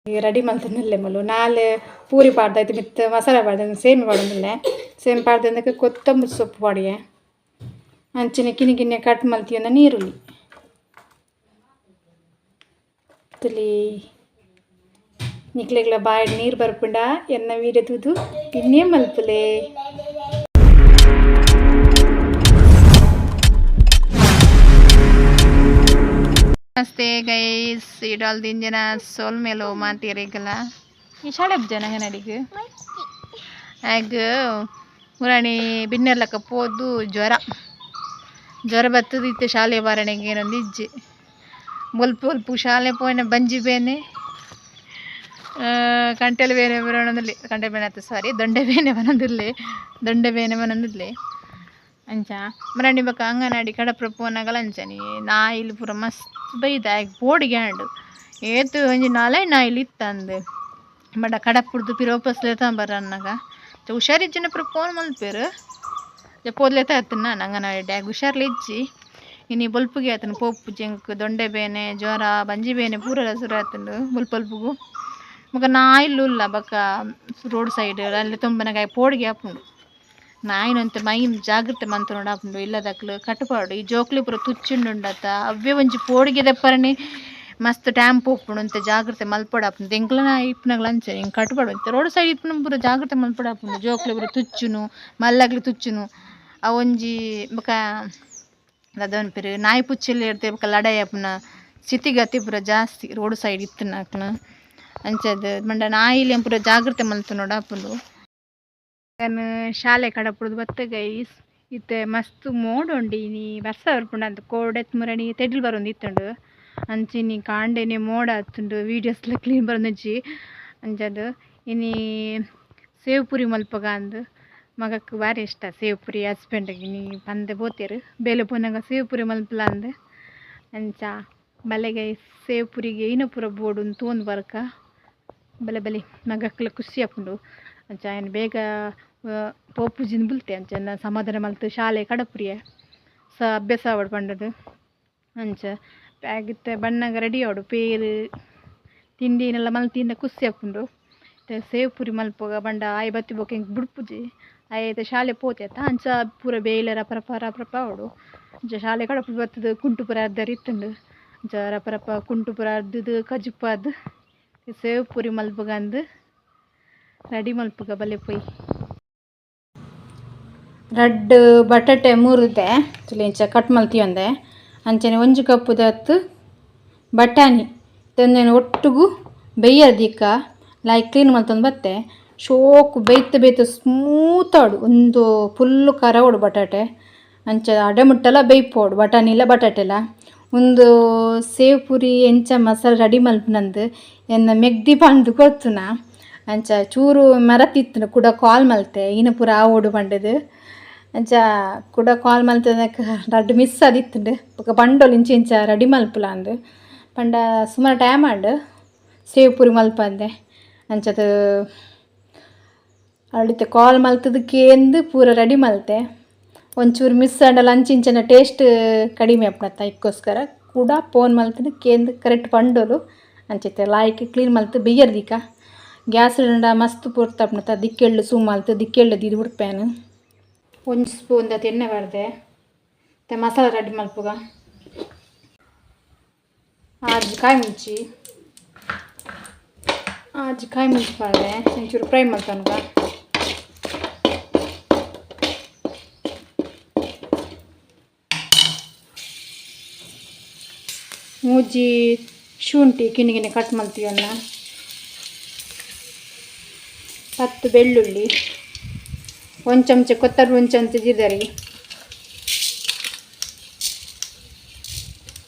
Ready ಮಲ್ತೊಂದುಲ್ಲೆ ಮೂಲು ನಾಲ್ ಪೂರಿ ಪಾಡ್ದ ಐತ ಮಿತ್ತ್ ಮಸಾಲೆ ಪಾಡ್ದೆ ಸೇಮಿ ಪಾಡೊಂದುಲ್ಲೆ ಸೇಮಿ ಪಾಡ್ದ್ ಕೊತ್ತಂಬರಿ ಸೊಪ್ಪು ಪಾಡಿಯೆ ಅಂಚನೆ ಕಿನ್ನಿ ಕಿನ್ನಿ ಕಟ್ ಮಲ್ತಿಯೊಂದ ನೀರುಳ್ಳಿ ತುಲಿ ನಿಕ್ಲೆಗ್ಲ ಬಾಯಿಡ್ ನೀರು ಬರ್ಪುಂಡ ಎನ್ನ ವೀಡಿಯೋ ತೂದು ಇನ್ನೇ ಮಲ್ಪುಲೆ. ನಮಸ್ತೆ ಗೈಸ್, ಇಡಾಲ್ ದಿಂಜನ ಸೋಲ್ಮೇಲೋ ಮಾತಿಯರಿಗಲ ಈ ಶಾಲೆ ಜನ ಅಂಗನಡಿಗೆ ಆಗ ಮುರಾಣಿ ಬಿನ್ನೆರ್ಲಕ್ಕ ಪೋದು ಜ್ವರ ಜ್ವರ ಬತ್ತದ ಇತ್ತೆ ಶಾಲೆ ಬಾರಣೆಗೆ ಏನೊಂದು ಇಜ್ಜಿ ಮುಲ್ಪ ಮುಲ್ಪ ಶಾಲೆ ಪೋಯಿನ ಬಂಜಿ ಬೇನೆ ಕಂಟೆಲ್ ಬೇನೆ ಬರೋಣದಲ್ಲಿ ಕಂಟೆ ಬೇನೆ ಆತು ಸಾರಿ ದೊಂಡೆ ಬೇನೆ ಬರೋದಿಲ್ಲ ದೊಂಡೆ ಬೇನೆ ಬರೋದಿಲ್ಲ. ಅಂಚ ಮರಾಣಿ ಬೊಕ ಅಂಗನವಾಡಿ ಕಡಪುರ ಪೋನಗಲ ಅಂಚನೆ ನಾಯಿಲು ಪೂರ ಮಸ್ತ್ ಬೈದ ಆಯ್ಗ್ ಪೋಡಿಗೆ ಆಂಡ್ ಏತ್ ಒಂಜಿ ನಾಲೈನ್ ನಾಯಿಲು ಇತ್ತಂದ್ ಬಡ ಕಡಪುಡ್ದು ಪಿರ ವಾಪಸ್ ಲೆತೊಂಬರ ಅನ್ನಗ ಹುಷಾರಿಜ್ಜಿಂಡ ಪೂರ ಫೋನ್ ಮಲ್ಪೆರ್ ಪೋದ್ಲೆತ ಆತುಂಡು ನಾನ್ ಅಂಗನವಾಡಿ ಆಗ್ ಹುಷಾರ್ಲ ಇಜ್ಜಿ ಇನಿ ಬೊಲ್ಪುಗೆ ಆತುಂಡು ಪೋಪುಜಿ ಎಂಕ್ ದೊಂಡೆ ಬೇನೆ ಜ್ವರ ಬಂಜಿ ಬೇನೆ ಪೂರ ಸುರು ಆತುಂಡು ಬೊಲ್ಪ ಬೊಲ್ಪುಗು ಬೊಕ ನಾಯಿಲು ಉಲ್ಲ ಬೊಕ ರೋಡ್ ಸೈಡ್ ಅಲ್ಲೆ ತುಂಬನಗ ಪೋಡಿಗೆ ಆಪುಂಡು ನಾಯಿನೊಂತೆ ಮೈನ್ ಜಾಗ್ರತೆ ಮಂತೊನೊಡು ಆಪುಂಡು ಇಲ್ಲದಕ್ಲು ಕಟ್ಟುಪಾಡು ಈ ಜೋಕ್ಲು ಪೂರ ತುಚ್ಚುಂಡುಂಡತ ಅವ್ವೆ ಒಂಜಿ ಪೋಡಿಗೆ ದೆಪ್ಪರಣೆ ಮಸ್ತ್ ಟೈಮ್ ಪೋಪುಂಡು ಒಂತೆ ಜಾಗ್ರತೆ ಮಲ್ಪೊಡು ಆಪುಂಡು ಎಂಕ್ಲೆನ ಇಪ್ಪುನಗಲ ಅಂಚನೆ ಎಂಕ್ ಕಟ್ಟುಪಾಡು ಒಂತೆ ರೋಡ್ ಸೈಡ್ ಇಪ್ಪುನ ಪೂರ ಜಾಗ್ರತೆ ಮಲ್ಪೊಡು ಆಪುಂಡು ಜೋಕ್ಲು ಪೂರ ತುಚ್ಚುನು ಮಲ್ಲಕ್ಲು ತುಚ್ಚುನು ಅವೊಂಜಿ ಬೊಕ ದಾದ ಪನ್ಪೆರ್ ನಾಯಿ ಪುಚ್ಚೆಲ್ ಬೊಕ ಲಡಾಯಿ ಆಪುನ ಸ್ಥಿತಿಗತಿ ಪೂರ ಜಾಸ್ತಿ ರೋಡ್ ಸೈಡ್ ಇತ್ತಿನಕ್ಲ್ನ ಅಂಚಾದ್ ಪಂಡ ನಾಯಿಲೆನ್ ಪೂರ ಜಾಗ್ರತೆ ಮಲ್ತೊನೊಡು ಆಪುಂಡು. ಯಾನ್ ಶಾಲೆ ಕಡಪುಡ್ದು ಬತ್ತೆ ಗೈಸ್. ಇತ್ತೆ ಮಸ್ತ್ ಮೋಡ ಉಂಡು ಇನಿ ಬರ್ಸ ಬರ್ಪುಂಡು ಅಂದ್ ಕೋಡೆತ್ ಮುರಣಿ ತೆಡಿಲ್ ಬರೊಂದಿತ್ತುಂಡು ಅಂಚ ಇನಿ ಕಾಂಡೆನೆ ಮೋಡ ಆತುಂಡು ವೀಡಿಯೋಸ್ ಲ ಕ್ಲೀನ್ ಬರೊಂದಿಜ್ಜಿ ಅಂಚಾದ್ ಇನಿ ಸೇವ್ ಪೂರಿ ಮಲ್ಪುಗ ಅಂದ್ ಮಗಕ್ ಬಾರಿ ಇಷ್ಟ ಸೇವ್ ಪೂರಿ ಹಸ್ಬೆಂಡ್ ಗ್ ಇನಿ ಪಂದ್ ಪೋತೆರ್ ಬೇಲೆ ಪೋನಗ ಸೇವ್ ಪೂರಿ ಮಲ್ಪುಲ ಅಂದ್ ಅಂಚ ಬಲೆ ಗೈಸ್ ಸೇವ್ ಪೂರಿಗೆ ಇನ ಪೂರ ಬೋಡು ತೂವೊಂದು ಬರ್ಕ ಬಲೆ ಬಲೆ ಮಗಕ್ಲ ಖುಷಿ ಆಪುಂಡು ಅಂಚ ಆಯನ್ ಬೇಗ ಪೋಪುಜಿಂದ್ ಬುಲ್ತೆ ಅಂಚ ಎನ್ನ ಸಮಾಧಾನ ಮಲ್ತ್ ಶಾಲೆ ಕಡಪುರಿಯೆ ಸ ಅಭ್ಯಾಸ ಆವಡ್ ಪಂಡುದು ಅಂಚ ಬ್ಯಾಗ್ ಇತ್ತೆ ಬನ್ನಗ ರೆಡಿ ಆವೊಡು ಪೇರ್ ತಿಂಡಿನೆಲ್ಲ ಮಲ್ತಿಂಡ ಖುಷಿ ಆಪುಂಡು. ಇತ್ತೆ ಸೇವ್ ಪೂರಿ ಮಲ್ಪುಗ ಪಂಡ ಆಯೆ ಬತ್ತಿ ಬೊಕ ಎಂಕ್ ಬುಡ್ಪುಜಿ ಆಯೆ ಇತ್ತೆ ಶಾಲೆ ಪೋತೆ ಅತ್ತ ಅಂಚ ಪೂರ ಬೇಲೆ ರಪ ರಪ ರಪ ರಪ ಆವೊಡು ಅಂಚ ಶಾಲೆ ಕಡಪುಡ್ದು ಬತ್ತುದು ಕುಂಟು ಪೂರ ಅರ್ದೆರೆ ಇತ್ತುಂಡು ಅಂಚ ರಪ ರಪ ಕುಂಟು ಪೂರ ಅರ್ದುದು ಕಜಿಪಾದ್ ಸೇವ್ ಪೂರಿ ಮಲ್ಪುಗ ಅಂದ್ ರೆಡಿ ಮಲ್ಪುಗ ಬಲೆ ಪೋಯಿ. ರಡ್ಡ್ ಬಟಾಟೆ ಮೂರುದೆ ತುಲೆ ಇಂಚ ಕಟ್ ಮಲ್ತಿಯೊಂದೆ ಅಂಚನೆ ಒಂಜಿ ಕಪ್ಪುದತ್ತು ಬಟಾಣಿ ಉಂದೆನ್ ಒಟ್ಟುಗು ಬೆಯ್ಯರ್ ದೀಕ ಲಾಯ್ಕ್ ಕ್ಲೀನ್ ಮಲ್ತೊಂದು ಬತ್ತೆ ಶೋಕು ಬೇಯ್ತ್ ಬೇಯ್ತ್ ಸ್ಮೂತ್ ಆವೊಡು ಉಂದು ಫುಲ್ಲು ಕರವೊಡು ಬಟಾಟೆ ಅಂಚ ಅಡೆ ಮುಟ್ಟಲ ಬೇಯ್ಪೊಡು ಬಟಾಣಿಲ ಬಟಾಟೆಲ ಉಂದು ಸೇವ್ ಪೂರಿ ಎಂಚ ಮಸಾಲೆ ರೆಡಿ ಮಲ್ಪುನಂದು ಎನ್ನ ಮೆಗ್ದಿ ಪಂದ್ ಕೊರ್ತುನ ಅಂಚ ಚೂರು ಮರತಿತ್ತುಂಡು ಕುಡ ಕಾಲ್ ಮಲ್ತೆ ಇನ ಪೂರ ಆವೊಡು ಪಂಡುದು ಅಂಚ ಕುಡ ಕಾಲ್ ಮಲ್ತುನಕ ರಡ್ಡ್ ಮಿಸ್ ಆದಿತ್ತುಂಡು ಬೊಕ ಪಂಡೊಲು ಇಂಚ ಇಂಚ ರೆಡಿ ಮಲ್ಪುಲ ಅಂದ್ ಪಂಡ ಸುಮಾರು ಟೈಮ್ ಆಂಡ್ ಸೇವ್ ಪೂರಿ ಮಲ್ಪಂದೆ ಅಂಚದ ಅಳಿತ ಕಾಲ್ ಮಲ್ತುದು ಕೇಂದ್ ಪೂರ ರೆಡಿ ಮಲ್ತೆ ಒಂಚೂರು ಮಿಸ್ ಆಂಡಲ ಅಂಚ ಇಂಚಿನ ಟೇಸ್ಟ್ ಕಡಿಮೆ ಆಪುಂಡತ್ತ ಐಕ್ಕೋಸ್ಕರ ಕುಡ ಫೋನ್ ಮಲ್ತುದು ಕೇಂದ್ ಕರೆಕ್ಟ್ ಪಂಡೊಲು ಅಂಚಿತ್ತೆ ಲಾಯ್ಕ್ ಕ್ಲೀನ್ ಮಲ್ತ್ ಬೆಯ್ಯರ್ ದೀಕ ಗ್ಯಾಸ್ ಉಂಡ ಮಸ್ತ್ ಪೊರ್ತು ಆಪುಂಡತ್ತ ದಿಕ್ಕೆಲ್ಡ್ ಸೂ ಮಲ್ತ್ ದಿಕ್ಕೆಲ್ಡ್ ದೀದ್ ಬುಡ್ಪೇನ್. ಒಂಜಿ ಸ್ಪೂನ್ ದಾತ್ ಎಣ್ಣೆ ಪಾಡ್ದೆ ಇತ್ತೆ ಮಸಾಲೆ ರೆಡಿ ಮಲ್ಪುಗ ಆಜಿ ಕಾಯಿ ಮುಂಚಿ ಆಜಿ ಕಾಯಿ ಮುಂಚಿ ಪಾಡ್ದೆ ಒಂಚೂರು ಫ್ರೈ ಮಲ್ತೊನುಗ ಮೂಜಿ ಶುಂಠಿ ಕಿನ್ನಿ ಕಿನ್ನಿ ಕಟ್ ಮಲ್ತಿಯೊನ್ನ 10 ಬೆಳ್ಳುಳ್ಳಿ ಒಂದು ಚಮಚ ಕೊತ್ತಂಬರಿ ಒಂದು ಚಮಚ ಜೀರಿಗೆ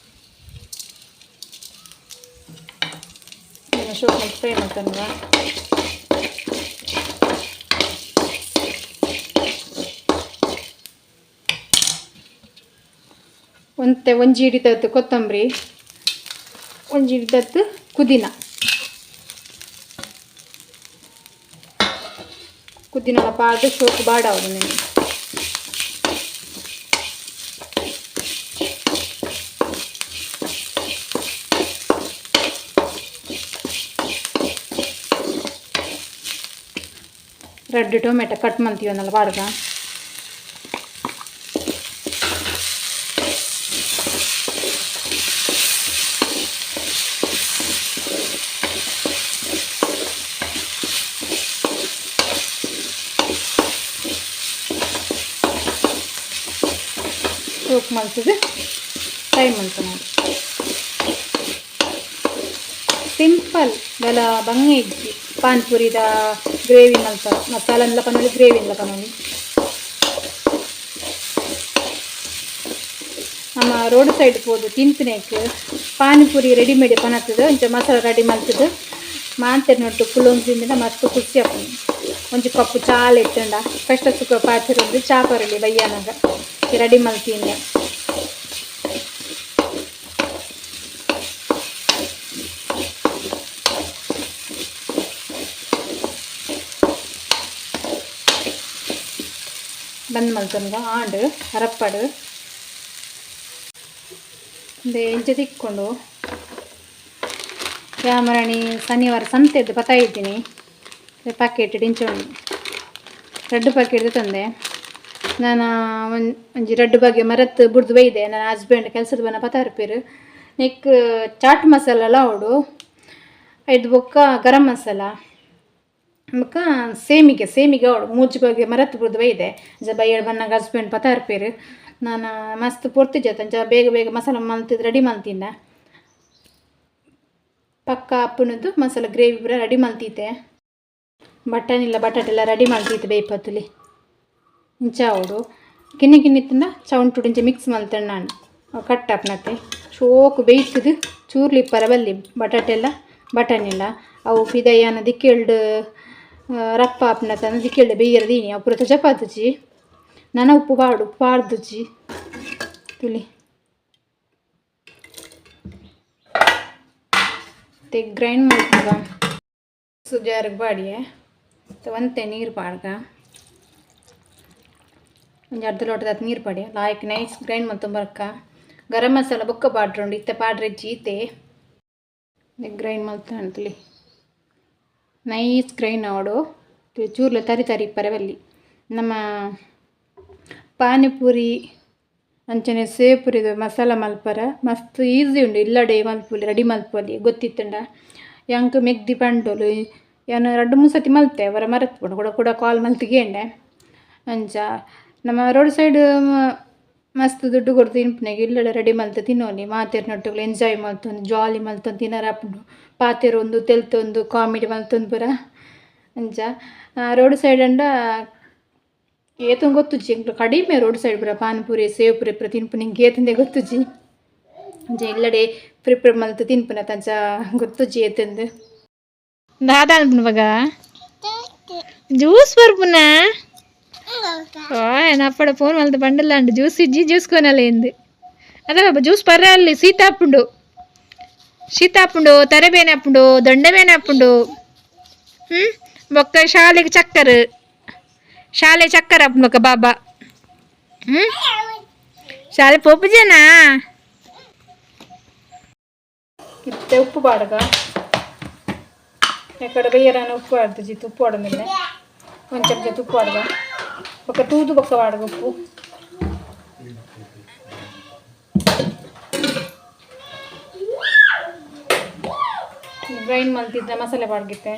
ಶೋಕ್ ಫ್ರೈ ಮಲ್ತೊನುಗ ಒಂತೆ ಒಂಜಿ ಹಿಡಿತತ್ತು ಕೊತ್ತಂಬರಿ ಒಂಜಿ ಹಿಡಿತತ್ತು ಪುದೀನ ಪುದೀನ ಪಾಡ್ದು ಶೋಕು ಬಾಡಾವೊಡು ನೆನೆ. ರಡ್ಡ್ ಟೊಮೆಟೊ ಕಟ್ ಮಲ್ತೀವನಲ್ಲ ಪಾಡ್ಗ. ಸೋಕ್ ಮಲ್ತದು ಫ್ರೈ ಮಲ್ಪುನ. ಸಿಂಪಲ್ ದಾಲ ಬಂಗ ಇಜ್ಜಿ. ಪಾನ್ಪುರಿದ ಗ್ರೇವಿ ಮಲ್ಪ, ಮಸಾಲನ್ಲ ಪನೊಲಿ, ಗ್ರೇವಿನ್ಲ ಪನೊಲಿ. ನಮ್ಮ ರೋಡ್ ಸೈಡ್ ಪೋದು ತಿನ್ಪಿನೈಕ್ ಪಾನಿಪುರಿ ರೆಡಿಮೇಡ್ ಪನತ್ತದ, ಇಂಚ ಮಸಾಲ ರೆಡಿ ಮಲ್ತದು ಮಾಂತೆರ್ನೊಟ್ಟು ಕುಲ್ಲೊಂದು ತಿಂದಿನ ಮಸ್ತ್ ಖುಷಿ ಆಪುಂಡು. ಒಂಜಿ ಕಪ್ಪು ಚಾಲ ಇತ್ತುಂಡ ಕಷ್ಟ ಸುಖ ಪಾತೆರೊಂದು ಚಾ ಪರಲಿ ಬಯ್ಯನಾಗ ರೆಡಿ ಮಲ್ತಿಂದ. ಬಂದ್ ಮಲ್ತೊನ್ಗ ಆಂಡ್ ಅರಪ್ಪಡು ಇಂಚ ತಿಕ್ಕೊಂಡು. ಕ್ಯಾಮರಾಣಿ ಶನಿವಾರ ಸಂತೆದ್ದು ಬತ್ತಾಯಿದ್ದೀನಿ. ಪ್ಯಾಕೆಟ್ ಇಂಚ ಉಂಡು, ರಡ್ಡು ಪ್ಯಾಕೆಟ್ ತಂದೆ. ನಾನು ಒಂಜಿ ರಡ್ಡು ಬಗೆ ಮರತ್ ಬುಡ್ದು ಬೈದೆ. ನನ್ನ ಹಸ್ಬೆಂಡ್ ಕೆಲಸದ ಬನ್ನ ಪತಾರ್ಪೇರು. ನೆಕ್ ಚಾಟ್ ಮಸಾಲೆಲ ಉಡು, ಐದು ಬೊಕ್ಕ ಗರಂ ಮಸಾಲ ಬೊಕ್ಕ ಸೇಮಿಗೆ, ಸೇಮಿಗೆ ಅವಳು ಮೂಜಿ ಬಗೆ ಮರತ್ ಬುಡ್ದು ಬೈದೆ. ಅಂಚ ಬೈಯಡ್ ಬನ್ನಾಗ ಹಸ್ಬೆಂಡ್ ಪತಾರ್ಪೇರು. ನಾನು ಮಸ್ತ್ ಪೊರ್ತು ಜತ ಅಂಚ ಬೇಗ ಬೇಗ ಮಸಾಲ ಮಲ್ತಿದ್ದು ರೆಡಿ ಮಲ್ತಿಂದ. ಪಕ್ಕ ಅಪ್ಪನದ್ದು ಮಸಾಲ ಗ್ರೇವಿ ಪೂರ ರೆಡಿ ಮಲ್ತಿದ್ದೆ. ಬಟಾಣಿಲ್ಲ, ಬಟಾಟೆಲ್ಲ ರೆಡಿ ಮಲ್ತಿದ್ದೆ ಬೇಯ್ಪತ್ತುಲಿ. ಇಂಚ ಅವಡು ಕಿನ್ನಿ ಕಿನ್ನಿ ತಿಂದ ಚೌಂಟುಡು ಇಂಚ ಮಿಕ್ಸ್ ಮಲ್ತೇನೆ ನಾನು. ಕಟ್ ಆಪ್ನತೆ ಶೋಕು ಬೇಯ್ತದು ಚೂರ್ಲಿ ಇಪ್ಪರ ಬಲ್ಲಿ ಬಟಾಟೆ ಎಲ್ಲ ಬಟಾಣಿಲ್ಲ. ಅವು ಪಿದಯ್ಯನ ದಿಕ್ಕೆಲ್ಡು ರಪ್ಪ ಆಪ್ನತೆ ದಿಕ್ಕೆಲ್ಡು ಬೇಯ್ಯರ ದೀನಿ. ಅವು ಪೂರ ಚಪಾತುಜಿ. ನನ ಉಪ್ಪು ಪಾಡು, ಉಪ್ಪು ಪಾಡ್ದುಜಿ ತುಲಿ. ಮತ್ತೆ ಗ್ರೈಂಡ್ ಮಲ್ಪುಗ. ಜಾರಿಗೆ ಬಾಡಿಯೆ ಒಂತೆ ನೀರು ಪಾಡ್ಗ. ಒಂಜಿ ಅರ್ಧ ಲೋಟದ ನೀರು ಪಾಡಿ ಲಾಯ್ಕ್ ನೈಸ್ ಗ್ರೈಂಡ್ ಮಲ್ತೊಂಬರ್ಕ. ಗರಂ ಮಸಾಲ ಬೊಕ್ಕ ಪಾಡ್ರುಂಡು, ಇತ್ತೆ ಪಾಡ್ರೆ ಜೀತೆ. ಗ್ರೈಂಡ್ ಮಲ್ತೊಂತಲಿ ನೈಸ್ ಗ್ರೈಂಡ್ ಆವಡು. ಚೂರ್ಲ ತರಿ ತರಿ ಇಪ್ಪರೆ ಬಲ್ಲಿ. ನಮ್ಮ ಪಾನಿಪುರಿ ಅಂಚನೆ ಸೇಪುರಿದ ಮಸಾಲ ಮಲ್ಪರ ಮಸ್ತ್ ಈಸಿ ಉಂಡು. ಇಲ್ಲಡೆ ಮಲ್ಪೊಲಿ, ರೆಡಿ ಮಲ್ಪೊಲಿ ಗೊತ್ತಿತ್ತುಂಡ. ಯಾಂಕ್ ಮೆಗ್ದಿ ಪಂಡೋಲು, ಯಾನ್ ರಡ್ಡ್ ಮೂರು ಸತಿ ಮಲ್ತೆ, ಅವರ ಮರತ್ಪುಂಡು. ಕುಡ ಕುಡ ಕಾಲ್ ಮಲ್ತ್ ಕೇಂಡೆ. ಅಂಚ ನಮ್ಮ ರೋಡ್ ಸೈಡ್ ಮಸ್ತ್ ದುಡ್ಡು ಕೊರ್ದು ತಿನ್ಪುನೆಗ್ ಇಲ್ಲಡೆ ರೆಡಿ ಮಲ್ತ್ ತಿನ್ನೊಲಿ. ಮಾತೆರ್ನೊಟ್ಟುಗು ಎಂಜಾಯ್ ಮಲ್ತೊಂದು, ಜಾಲಿ ಮಲ್ತೊಂದು ತಿನರೆ ಆಪುಂಡು. ಪಾತೆರೊಂದು, ತೆಲ್ತೊಂದು, ಕಾಮಿಡಿ ಮಲ್ತೊಂದು ಪೂರ. ಅಂಚ ರೋಡ್ ಸೈಡ್ ಅಂಡ ಏತೊಂದು ಗೊತ್ತುಜ್ಜಿ ಎಂಕ್ಲ. ಕಡಿಮೆ ರೋಡ್ ಸೈಡ್ ಪೂರ ಪಾನಿಪುರಿ ಸೇವ್ ಪುರಿ ಪೂರ ತಿನ್ಪುನ ಎಂಕ್ ಏತಂದೆ ಗೊತ್ತುಜ್ಜಿ. ಅಂಚ ಇಲ್ಲಡೆ ಪ್ರಿಪೇರ್ ಮಲ್ತ್ ತಿನ್ಪುನತ, ಅಂಚ ಗೊತ್ತುಜ್ಜಿ ಏತಂದು. ದಾದ ಅನ್ಪುನ ಬಗ ಜ್ಯೂಸ್ ಪರ್ಪುನ. ಅಪ್ಪಡ ಫೋನ್ ಮಲ್ತ ಬಂಡಲ ಅಂಡು ಜ್ಯೂಸ್ ಇಜ್ಜಿ, ಜ್ಯೂಸ್ ಕೊನಲ್ಲ ಎಂದು. ಅದೇ ಬಾಬಾ ಜ್ಯೂಸ್ ಪರ್ರ. ಅಲ್ಲಿ ಶೀತ ಆಪುಂಡು, ಶೀತ ಆಪುಂಡು, ತರೆಬೇನೆ ಆಪುಂಡು, ದೊಂಡೆಬೇನೆ ಆಪುಂಡು. ಬೊಕ್ಕ ಶಾಲೆಗೆ ಚಕ್ಕರ್, ಶಾಲೆ ಚಕ್ಕರ್ ಆಪುಂಡು. ಬೊಕ್ಕ ಬಾಬಾ ಶಾಲೆ ಪೋಪುಜನಾ? ಇತ್ತೆ ಉಪ್ಪು ಪಾಡಗ. ಎಕಡೆ ಬಯ್ಯರಾನ ಉಪ್ಪು ಪಾಡ್ದು ಜಿತ್ತು. ಉಪ್ಪು ಪಾಡೊಂದಿಲ್ಲ. ಒಂದು ಚಮಚ ತುಪ್ಪ ಪಾಡ್ಗ. ಬೊಕ್ಕ ತೂದು ಬೊಕ್ಕ ಪಾಡ್ಗ ಉಪ್ಪು. ಗ್ರೈಂಡ್ ಮಲ್ತಿದ್ದ ಮಸಾಲೆ ಪಾಡ್ಗಿತ್ತೆ.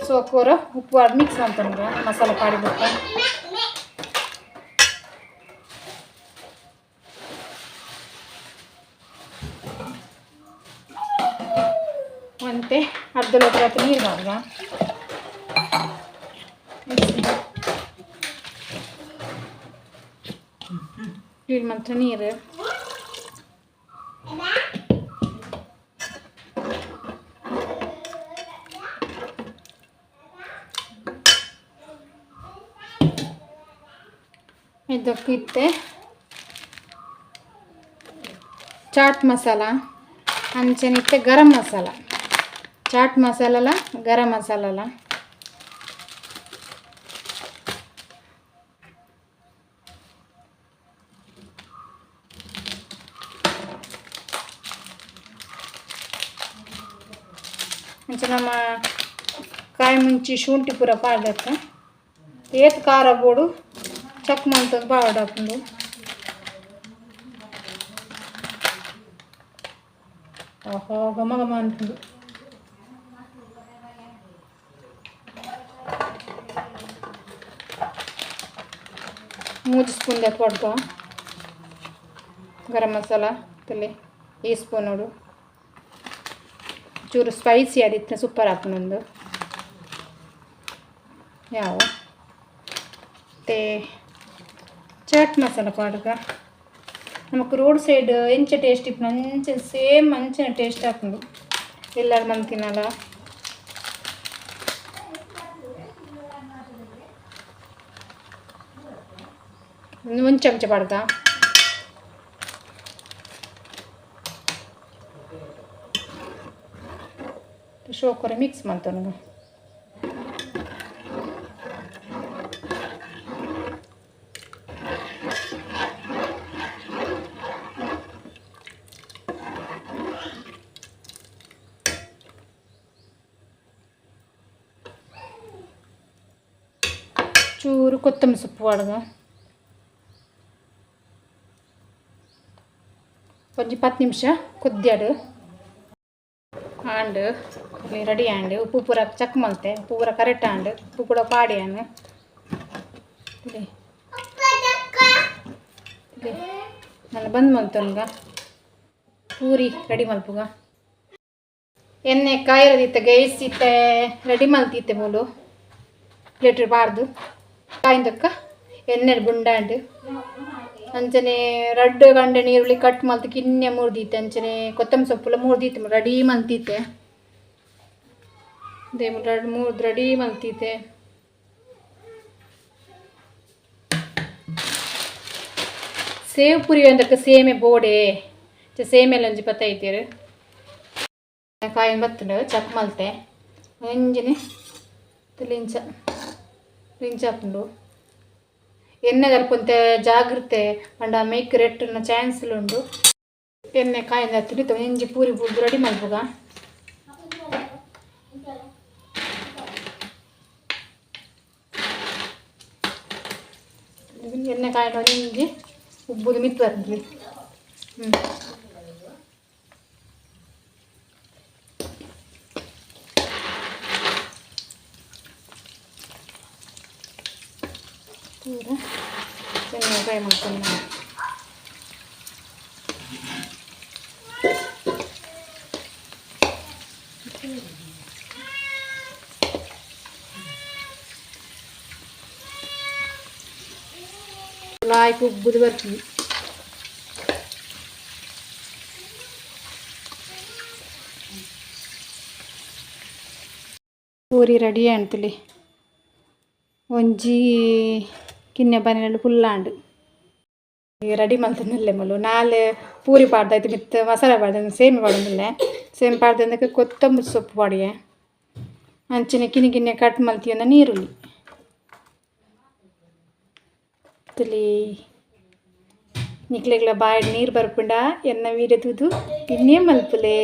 ಸೋಕೋರ ಉಪ್ಪು ಅದು ಮಿಕ್ಸ್ ಅಂತಂದ್ರೆ ಮಸಾಲೆ ಪಾಡಿ ಬೊಕ್ಕ ಒಂತೆ ಅರ್ಧ ಲೋಟ ನೀರು ಪಾಡ್ಗ. ಕ್ಲೀನ್ ಮಂತ್ರ ನೀರು. ಇದಕ್ಕಿತ್ತೆ ಚಾಟ್ ಮಸಾಲ, ಅಂಚನಿತ್ತೆ ಗರಂ ಮಸಾಲ. ಚಾಟ್ ಮಸಾಲಲ ಗರಂ ಮಸಾಲಲ. ಅಂಚ ನಮ್ಮ ಕಾಯಿ ಮುಂಚಿ ಶುಂಠಿ ಪೂರ ಪಾಡ್ದತ್ತ ಏತ್ ಖಾರ ಬೋಡು ಚಕ್ ಮಂತೊಂದು ಪಾಡಾಪುಂಡು. ಓಹೋ ಘಮ ಘಮ ಅನ್ಪುಂಡು. 3 ಸ್ಪೂನ್ ದಾತ್ ಪಾಡ್ಗ ಗರಂ ಮಸಾಲ ತಲೆ ಈ ಸ್ಪೂನ್ ನೋಡು. ಚೂರು ಸ್ಪೈಸಿ ಆದಿತ್ತು ಸೂಪರ್ ಆಪುಂಡು ಯಾವ. ಮತ್ತು ಚಾಟ್ ಮಸಾಲ ಪಾಡ್ಗ. ನಮಕ್ ರೋಡ್ ಸೈಡ್ ಎಂಚ ಟೇಸ್ಟ್ ಇಪ್ಪುಂಡು ಅಂಚ ಸೇಮ್ ಅಂಚನೆ ಟೇಸ್ಟ್ ಆಪುಂಡು. ಎಲ್ಲಾರು ಮಂತಿನಲ. ಒಂದು ಚಮಚ ಪಾಡ್ಗ. ಶೋಕೊರೆ ಮಿಕ್ಸ್ ಮಂತೊನುಗ. ಚೂರು ಕೊತ್ತಂಬರಿ ಸೊಪ್ಪು ಪಾಡ್ಗ. ಒಂಜಿ 10 ನಿಮಿಷ ಕುದ್ಯಾಡು ಆಂಡ್ ರೆಡಿ ಆಂಡ್. ಉಪ್ಪು ಪೂರ ಚೆಕ್ ಮಲ್ತೆ, ಉಪ್ಪು ಪೂರ ಕರೆಕ್ಟ್ ಆಂಡ್. ಉಪ್ಪು ಕೂಡ ಪಾಡ್ಯಾನ್. ನಾನು ಬಂದ್ ಮಲ್ತೊನ್ಗ ಪೂರಿ ರೆಡಿ ಮಲ್ಪುಗ. ಎಣ್ಣೆ ಕಾಯಿರದಿತ್ತೆ ಗೈಸ್, ಇತ್ತೆ ರೆಡಿ ಮಲ್ತಿತ್ತೆ ಮೂಲು ಪ್ಲೇಟ್ ಬಾರ್ದು ಕಾಯಿಂದಕ್ಕ ಎಣ್ಣೆ ಬುಂಡಾಂಡ್. ಅಂಚನೆ ರಡ್ಡ್ ಗಂಡೆ ನೀರುಳ್ಳಿ ಕಟ್ ಮಲ್ತ್ ಕಿನ್ಯ ಮುರ್ದಿತ್ತೆ. ಅಂಚನೆ ಕೊತ್ತಂಬರಿ ಸೊಪ್ಪುಲ ಮುರ್ದಿತ್ತೆ, ರೆಡಿ ಮಲ್ತಿತ್ತೆ. They ರಡ್ಡ್ ಮೂರ್ದು ರೆಡಿ ಮಲ್ತಿತ್ತೆ. ಸೇವ್ ಪುರಿ ಅಂದಕ್ಕೆ ಸೇಮೆ ಬೋಡೆ ಸೇಮೆಲ್ಲ ಒಂಜಿ ಪತ್ತೈತೇರು ಕಾಯಿ ಬತ್ತುಂಡು ಚಕ್ ಮಲ್ತೆ. ಒಂಜಿನೆ ಲಿಂಚ ಲಿಂಚ ಆಪುಂಡು. ಎಣ್ಣೆ ದಲ್ಪೊಂತೆ ಜಾಗ್ರತೆ ಪಂಡ ಮೇಕ್ ರೆಟ್ಟುನ ಚಾನ್ಸ್ಲು ಉಂಡು. ಎಣ್ಣೆ ಕಾಯಿಂದ ತುರಿತ ಒಂಜಿ ಪೂರಿ ಬುಡ್ದು ರೆಡಿ ಮಲ್ಪುಗ. ಎಣ್ಣೆ ಕಾಯಿಂದ ಒಂಜಿ ಉಬ್ಬುದು ಮಿತ್ತು ಬರ್ತದೆ. ಪೂರ ಚೆನ್ನಾಗಿ ಫ್ರೈ ಮಾಡ್ಕೊಂಡು ಲಾಯ್ಕ್ ಉಬ್ಬುದು ಬರ್ತೀನಿ. ಪೂರಿ ರೆಡಿ ಆಂತಲಿ. ಒಂಜಿ ಕಿನ್ನೆ ಬನೆಲ್ ಫುಲ್ ರೆಡಿ ಮಲ್ತೊಂದುಲ್ಲೆ ಮೂಲು. ನಾಲ್ ಪೂರಿ ಪಾಡ್ದಾಯ್ತು ಮಿತ್ತ್ ಮಸಾಲೆ ಪಾಡ್ದೆ, ಸೇಮೆ ಪಾಡೊಂದುಲ್ಲೆ. ಸೇಮೆ ಪಾಡ್ದಂದಕ್ಕೆ ಕೊತ್ತಂಬರಿ ಸೊಪ್ಪು ಪಾಡಿಯೆ. ಅಂಚನೆ ಕಿನ್ನಿ ಕಿನ್ನಿ ಕಟ್ ಮಲ್ತಿಯೊಂದ ನೀರುಳ್ಳಿ ತುಲಿ. ನಿಕ್ಲೆಗ್ಲ ಬಾಯಿಡ್ ನೀರು ಬರ್ಪುಂಡ ಎನ್ನ ವೀಡಿಯೋ ತೂದು ಇನ್ನೇ ಮಲ್ಪುಲೆ.